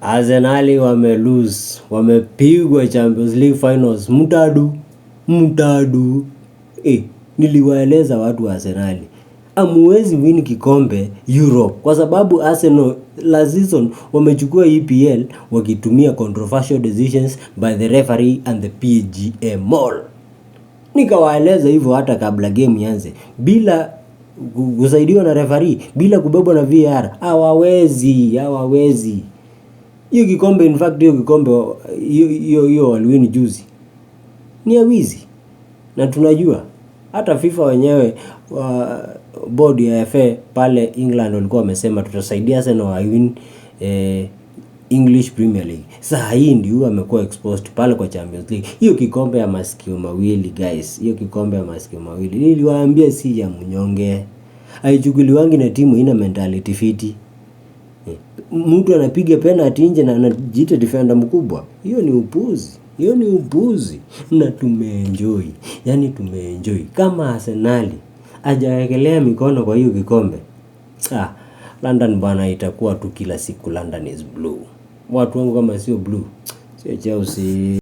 Arsenali wame lose, wamepigwa Champions League finals. Mtadu, mtadu. Niliwaeleza watu wa Arsenali, hamuwezi win kikombe Europe kwa sababu Arsenal last season wamechukua EPL wakitumia controversial decisions by the referee and the PGMOL. Nikawaeleza hivyo hata kabla game ianze, bila kusaidiwa na referee, bila kubebwa na VAR, hawawezi, hawawezi. Hiyo kikombe, in fact, hiyo kikombe hiyo hiyo hiyo waliwin juzi ni ya wizi, na tunajua hata FIFA wenyewe wa board ya FA pale England walikuwa wamesema tutasaidia Arsenal wa win English Premier League. Saa hii ndio amekuwa exposed pale kwa Champions League. Hiyo kikombe ya masikio mawili, guys, hiyo kikombe ya masikio mawili niliwaambia si ya mnyonge, haichukuliwangi na timu ina mentality fiti. Mtu anapiga penalty nje na anajiita defender mkubwa. Hiyo ni upuzi, hiyo ni upuzi, na tumeenjoy, yani tumeenjoy. Kama Arsenali hajawekelea mikono kwa hiyo kikombe, ah, London bwana, itakuwa tu kila siku London is blue. Watu wangu, kama sio blue, sio Chelsea.